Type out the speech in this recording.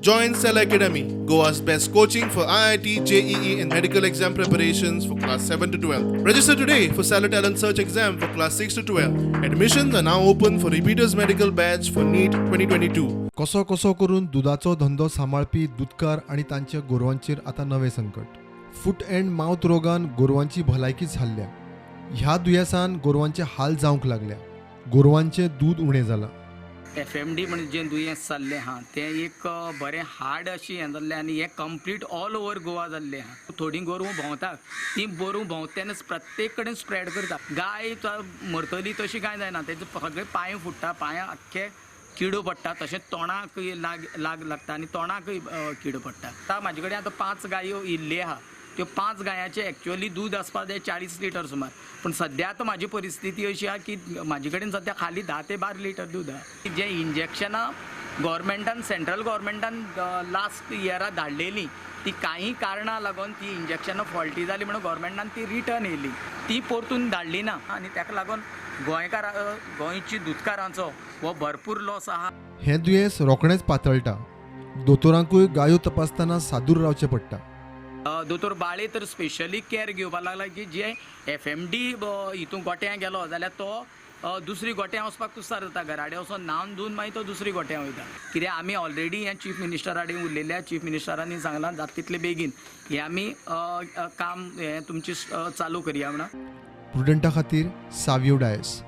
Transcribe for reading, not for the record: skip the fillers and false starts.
Join Cell Academy, Goa's best coaching for IIT, JEE, and medical exam preparations for class 7 to 12. Register today for Stellar Talent Search exam for class 6 to 12. Admissions are now open for repeaters medical batch for NEET 2022. कसो कसो करून दुदाचो धंदो सांबाळपी दुदकार आनी तांच्या गोरवांचेर आतां नवें संकट. फूट अँड मावथ रोगान गोरवांची भलायकीच हाल्ल्या. ह्या दुयेंसान गोरवांचे हाल जावंक लागल्या. गोरवांचें दूद उणें जालां. एफएमडी म्हणजे जें दुयेंस जाल्लें आहा तें एक बरें हार्ड अशें हें जाल्लें आनी हें कंप्लीट ऑल ओवर गोवा जाल्लें आहा. थोडीं गोरवां भोंवतात, तीं गोरवां भोंवता तेन्ना प्रत्येक कडेन स्प्रेड करता. गाय मरतली तशी कांय जायना, तेजे सगळे पांय फुट्टा, पांयां आख्खे किडो पडटा, तशें तोंडाक लाग लाग लागता आनी तोंडाकय किडो पडटा. आतां म्हाजे कडेन आतां 5 गायो इल्ल्यो आहा, त्यो 5 गायांचें एक्चुअली दूद आसपा जाय 40 लिटर सुमार, पूण सद्या आतां म्हाजी परिस्थिती अशी आहा की म्हाजे कडेन सद्या खाली 10 ते 12 लिटर दूद आहा. जें इंजेक्शनां गोवोरमेंटान, सेंट्रल गोवोरमेंटान लास्ट इयरा धाडलेलीं, ती काही कारणां लागून ती इंजेक्शनां फॉल्टी जाली म्हणून गोवोरमेंटान ती रिटर्न येयली, ती परतून धाडली ना आनी ताका लागून गोंयकारां, गोंयची दुदकारांचो हो भरपूर लॉस आहा. हें दुयेंस रोखडेंच पातळटा. दोतोरांकूय गायो तपासतना सादूर रावचें पडटा. दोतोर बाळे तर स्पेशली कॅर घेवपाक लागला की जे एफएमडी हितून गोट्यां गेलो जाल्यार तो दुसरी गोट्यां वचपाक कुस्तार जाता, घराडे वचोन न्हावन धुवन मागीर तो दुसरी गोट्यां वयता. कित्याक आमी ऑलरेडी हें चीफ मिनिस्टरा कडेन उलयल्या, चीफ मिनिस्टरांनी सांगलां जाता तितले बेगीन हें आमी काम हें तुमची चालू करया म्हणून. प्रुडंटा खातीर सावियो डायस.